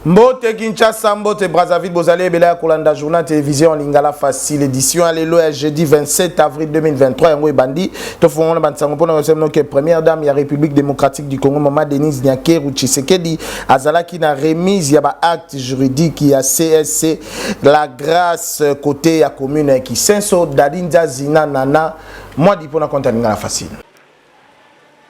Mbote Kinshasa, mbote Brazzaville, bozali ebele ya kolanda journal télévision Lingala Facile édition ya lelo ya jeudi 27 avril 2023 yango ebandi. Tofongola bansango mpona koyebisa ke première dame ya République démocratique du Congo, Mama Denise Nyakeru Tshisekedi, azalaki na remise ya ba acte juridique ya CSC La Grâce côté ya commune ya Kisenso. Dadi Nzazina Nana Mwadi mpona compte ya Lingala Facile.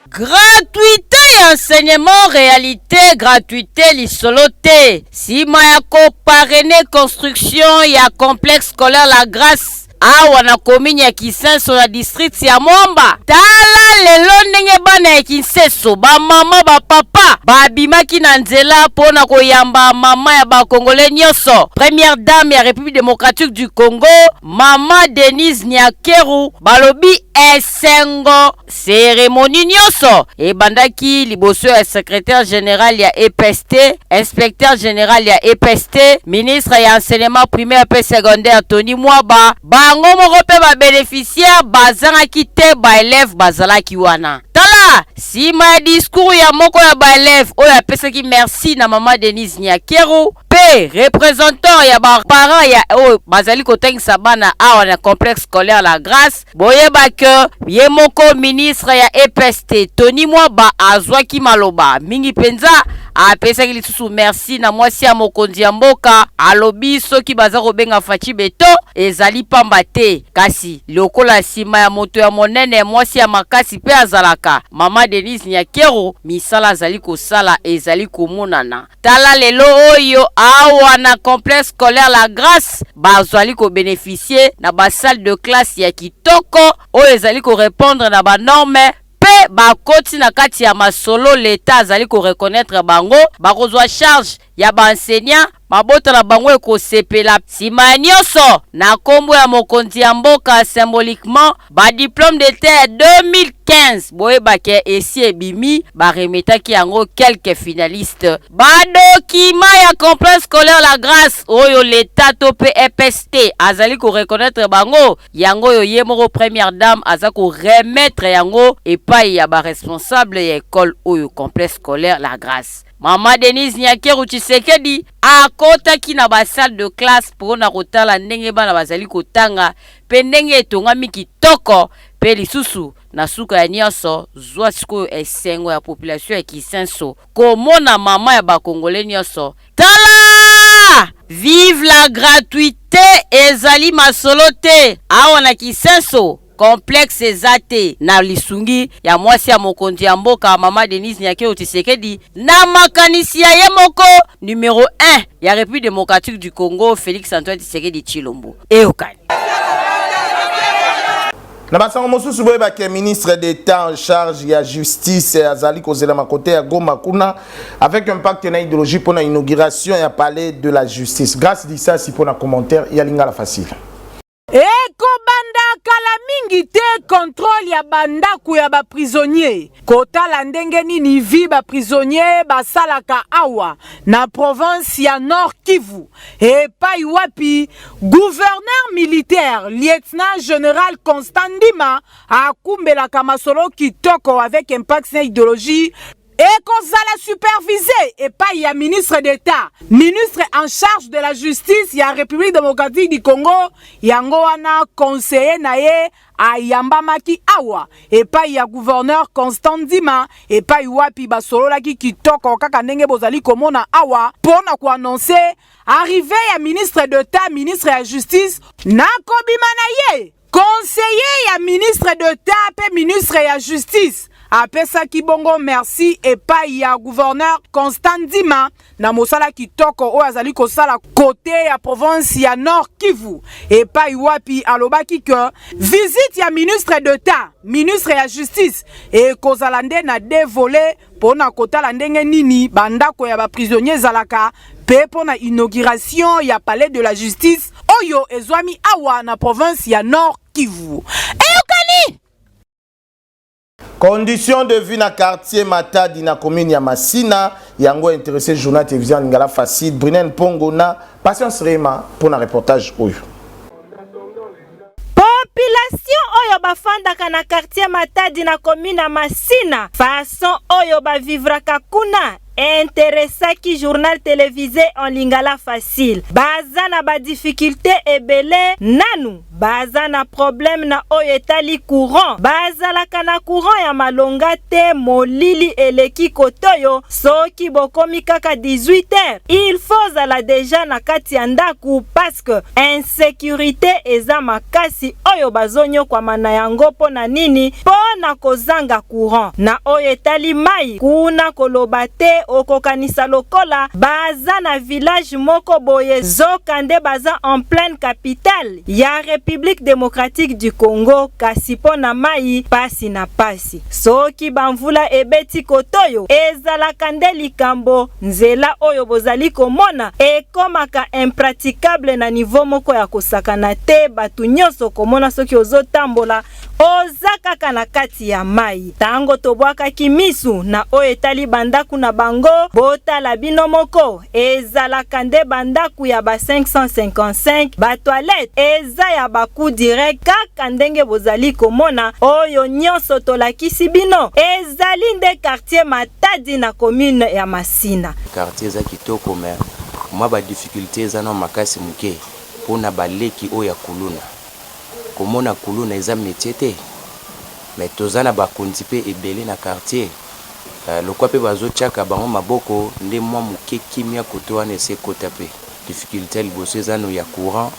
Gratuité ya enseignement, réalité gratuité lisolo te. Nsima ya koparrainer construction ya complexe scolaire La Grâce awa na commune ya Kisenso, na district ya Mwamba, tala lelo ndenge bana ya Kisenso, bamama, bapapa babimaki na nzela mpo na koyamba mama ya bakongole nyonso, première dame ya République démocratique du Congo, Mama Denise Nyakeru. Balobi esengo. Cérémonie nyonso ebandaki liboso ya secrétaire général ya EPST, inspecteur général ya EPST, ministre ya enseignement primaire mpe secondaire Tony Mwaba. Bango moko mpe babénéficiaire bazangaki te, baélève bazalaki wana. Tala, nsima ya discours ya moko ya baélève oyo apesaki merci na Mama Denise Nyakeru mpe représentant ya baparent ya oyo bazali kotangisa bana awa na complexe scolaire La Grâce, boyeba ke ye moko ministre ya EPST Tony Mwaba azwaki maloba mingi mpenza. Apesaki lisusu merci na mwasi ya mokonzi ya mboka. Alobi soki baza kobenga Fatshi Béton, ezali pamba te, kasi lokola nsima ya moto ya monene mwasi ya makasi mpe azalaka. Mama Denise Nyakeru, misala azali kosala ezali komonana. Tala lelo oyo awa na complexe scolaire La Grâce, bazali kobénéficier na basalle de classe ya kitoko oyo ezali korépondre na banorme, mpe bakoti na kati ya masolo. Leta azali koreconnaître bango, bakozwa charge ya baenseignant, mabota na bango ekosepela. Nsima ya nyonso, na nkombo ya mokonzi ya mboka, symboliquement badiplôme d'état ya 2015, boyebake esi ebimi, baremetaki yango quelques finalistes. Badocuments ya complexe scolaire La Grâce oyo leta to mpe EPST azali koreconnaître bango, yango oyo ye moko première dame aza koremettre yango epai ya baresponsable ya ekole oyo, complexe scolaire La Grâce. Mama Denise Nyakeru Tshisekedi akɔtaki na basalle de classe mpona kotala ndenge bana bazali kotanga mpe ndenge etongami kitoko. Mpe lisusu, na suka ya nyonso, zwa sikoyo esengo ya population ya Kisenso komona mama ya bakongole nyonso. Tala, vive la gratuité, ezali masolo te. Awa na Kisenso complexe eza te, na lisungi ya mwasi ya mokonzi ya mboka, Mama Denise Nyakeru Tshisekedi, na makanisi ya ye moko numero 1 ya République démocratique du Congo, Félix Antoine Tshisekedi Tshilombo. Eyokani. Na basango mosusu, boyebaki ministre d'État en charge ya justice azali kozelama kote ya Goma kuna avec impact na idéologie mpona inauguration ya palais de la justice. Grâce Lisasi mpona commentaire ya Lingala Facile. Ekobanda kala mingi te contrôle ya bandako ya baprisonnier, kotala ndenge nini vie baprisonnier basalaka awa na province ya Nord Kivu, epai wapi gouverneur militaire lieutenant général Constant Ndima akumbelaka masolo kitoko avec impact na idéologie. Ekozala supervisé epai ya ministre d'État, ministre en charge de la justice ya République démocratique du Congo. Yango wana conseiller na ye ayambamaki awa epai ya gouverneur Constant Ndima, epai wapi basololaki kitoko kaka ndenge bozali komona awa, mpo na koannoncer arrivée ya ministre d'État, ministre ya justice. Na kobima na ye, conseiller ya ministre d'État mpe ministre ya justice apesaki bongo merci epai ya gouverneur Constant Ndima na mosala kitoko oyo azali kosala kote ya province ya Nord Kivu, epai wapi alobaki ke visite ya ministre d'État, ministre ya justice ekozala nde na deux volets, mpo na kotala ndenge nini bandako ya baprisonnier ezalaka mpe mpo na inauguration ya palais de la justice oyo ezwami awa na province ya Nord Kivu. Eyokani. Condition de vie na quartier Matadi na commune ya Masina, yango intéressé journal télévision Lingala Facile. Brunel Pongo na Patience Rema pour na reportage oyo. Population oyo bafandaka na quartier Matadi na commune ya Masina, façon oyo bavivraka kuna. Interesaki journal télévisé en lingala facile. Baza na badifficulté ebele nanu, baza na problème na oyo etali courant. Bazalaka na courant ya malonga te, molili eleki kotoyo. Soki bokomi kaka 18 heures, il faut ozala déjà na kati ya ndako, parce que insécurité eza makasi oyo bazonyokwama na yango. Mpo na nini? Mpo na kozanga courant. Na oyo etali mai, kuna koloba te, okokanisa lokola baza na village moko boye, zoka nde baza en pleine capitale ya République démocratique du Congo. Kasi mpo na mai, pasi na pasi. Soki bamvula ebeti kotoyo, ezalaka nde likambo. Nzela oyo bozali komona ekomaka impraticable na niveau moko ya kosakana te. Bato nyonso komona, soki ozotambola, oza kaka na kati ya mai. Ntango tobwakaki misu na oyo etali bandako na bango, botala bino moko, ezalaka nde bandako ya ba 555, batoilette eza ya bacoup direct, kaka ndenge bozali komona. Oyo nyonso tolakisi bino ezali nde quartier Matadi na commune ya Masina. Quartier eza kitoko, mais mwa badifficulté eza na makasi moke mpona baleki oyo ya kuluna. Komona kuluna eza métier te, mais toza na bakonzi mpe ebele na quartier. Lokwa mpe bazotiaka bango maboko nde mwa moke kimia kote wana esi ekota. Mpe difficulté ya liboso eza no ya courant,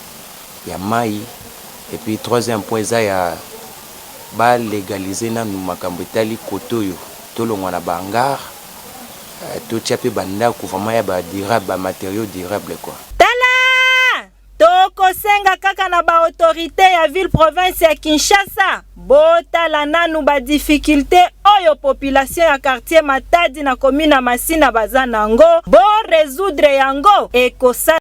ya mai, et puis troisième point eza ya balégaliser nanu makambo etali kote oyo, tolongwa na bahangar, totia mpe bandako vraiment ya badurable, bamatériaux durable quoi. Tala, tokosenga kaka na baautorité ya ville province ya Kinshasa, botala nanu badifficulté oyo population ya quartier Matadi na commune ya Masina baza nango, borésoudre yango, ekosala.